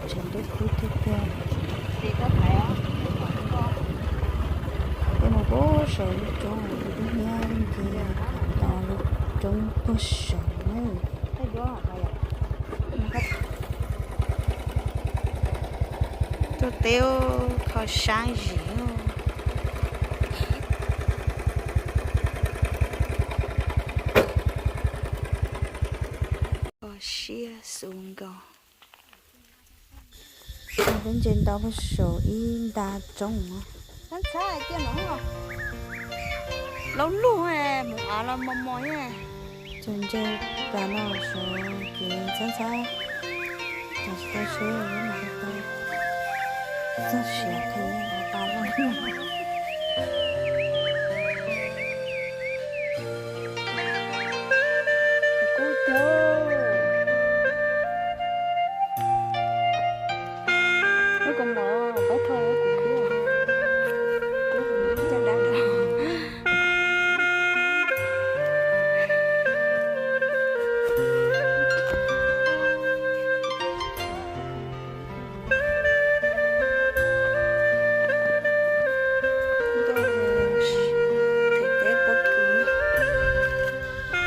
Tseem ntuj kub tiag tiag. Peb mus puag saum lub roob, lub hnyiab nce to lub roob puag saum na. Tuaj teb kho sab zim. Kho siab xu nkaus. Peb ntse nto puag saum ib nta roob. Laub lug, mus av los mos mos. Tseem ntse plas no saum kev ntxhab ntxhab, tsis tau tsheb, txog siav qhia pa loj. Kub tiag. Lub kaus mom pab thoj kuv kub, kub kuv caj dab rau.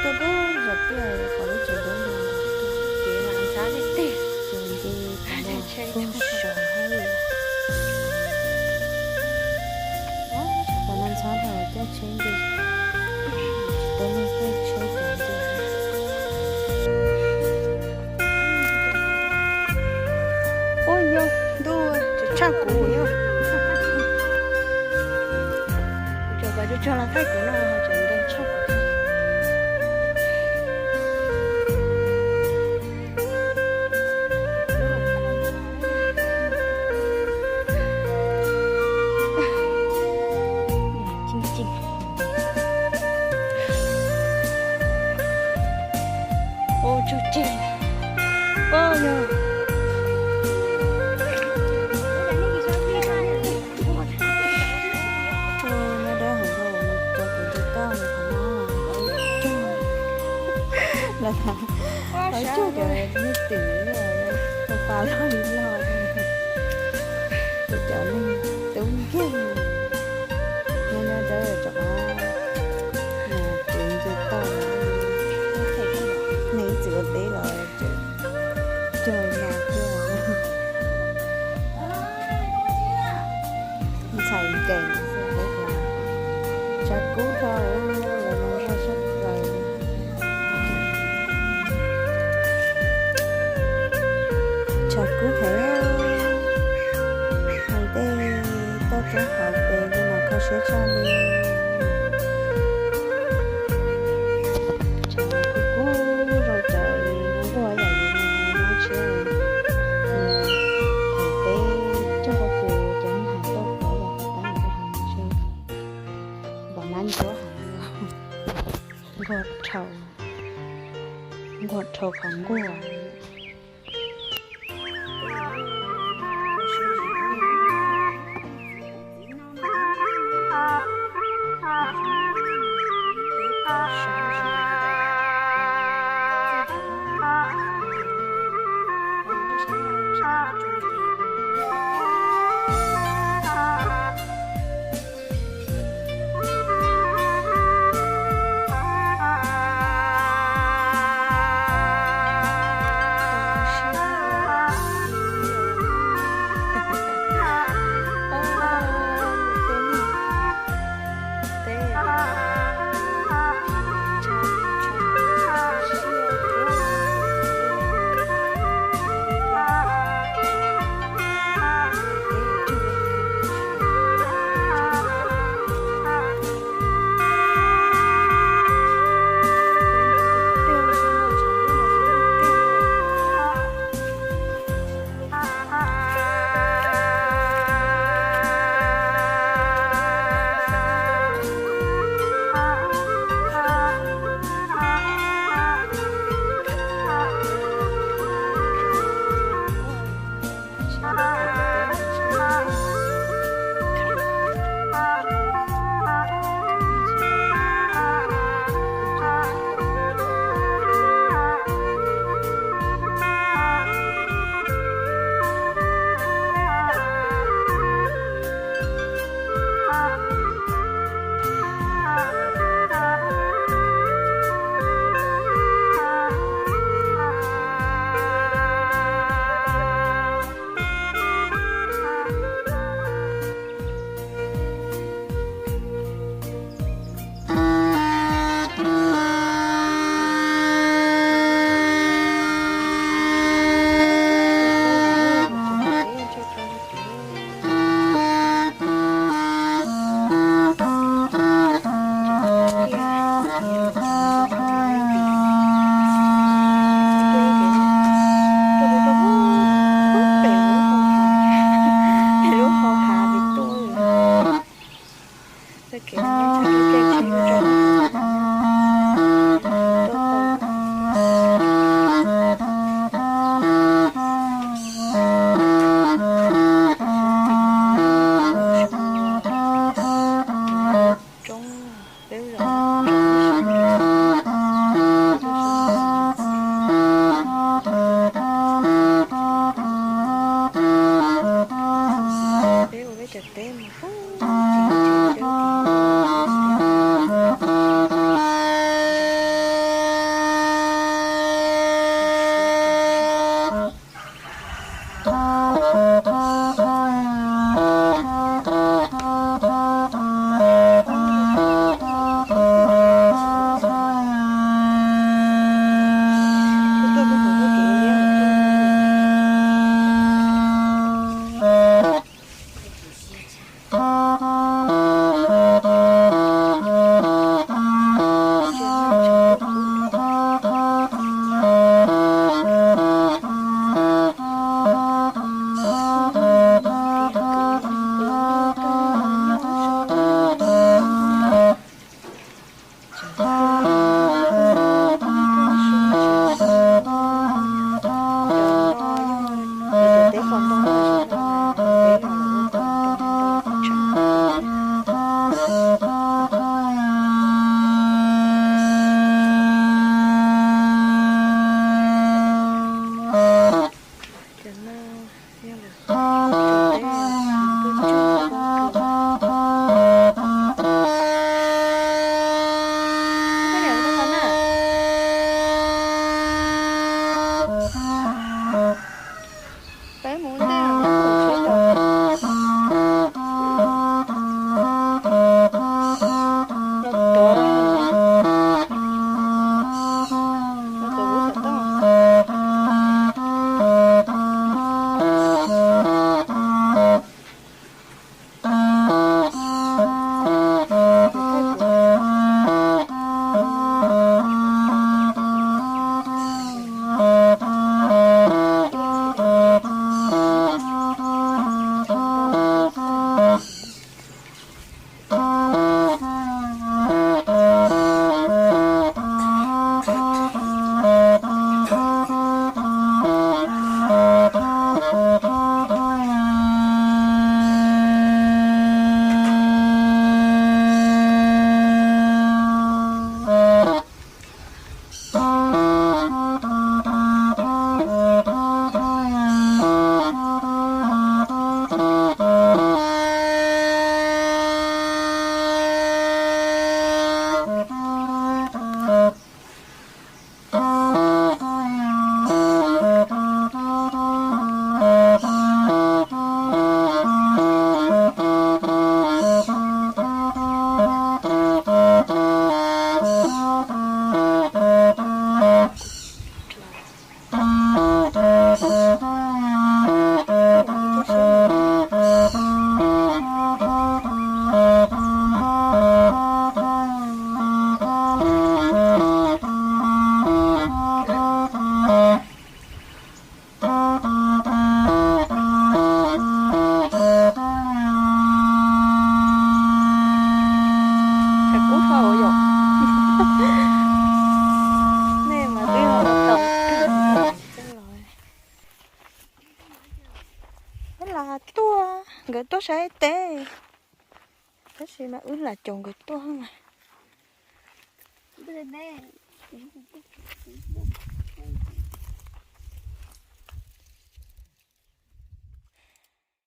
Tuaj pub zom tiaj qhov lub tsev dawb no, kev ntxhab tiag tiag, ces nce pov saum hab li. Qhov no ntxhab dhau caij tsheb nce, tsis tau leej caij tsheb cov nce. Ua yog ntuj tshaj kuv yog, tsuas pom tsuag tsuag los thaij kuv no tseem nkees tshaj kuv. Ua tsuj ceg, ua yog. Nyob dawb heev rau kuv tus toj no, lawv thaum cov neeg twm, tus pas loj li loj, tus cov neeg tub nkeeg, nyob nyob dawb rov qab, kuv tus toj no, neeg ib txwm ua teb los tseem cog no kiag. Ntxhais nkees xwb, tshav kub dhau, lawv no nquag sab plaws. Tshav kub heev, hais tej toj roob hauv pes li no kho siab tshaj li. Tshav kub kub zoo cawv nquag yam li no, nab tshiab, thaum peb coj pov kws cov neeg hais tau qhov yam tab yam li hais no ntshe npam nab ntsuab heev, nquag dhau, nquag dhau qhov nquag. Nkawd tuaj saib teb, tab sis mas wb lam caum nkawd tuaj mas.